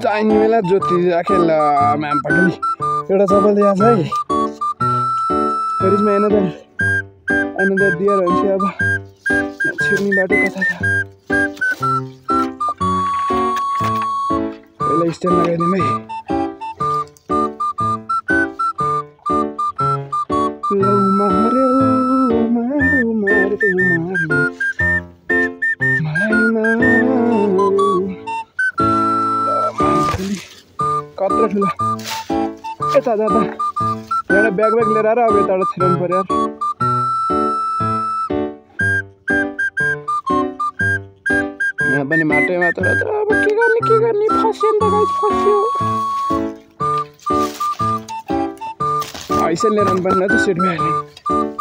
चाहिने बेला ज्योति राखेँ ल म्याम पटेली एउटा चप्पल दिएको छ है करिजमा एनदर डियर हुन्छ अब छिर्ने बाटो कता छ पहिला स्ट्यान्ड लगाइदिउँ है लौ मार्यो मार्यो मार्यो मार्यो कत्रो ठुलो यता जाँदा एउटा ब्याग लिएर आएर अब यताबाट छिराउनु पर्यो यार यहाँ पनि माटै मात्र अब के गर्ने फस्यो नि त गाइस फस्यो ऐसे लिएर आउनु पर्ने त सिट भइहाल्यो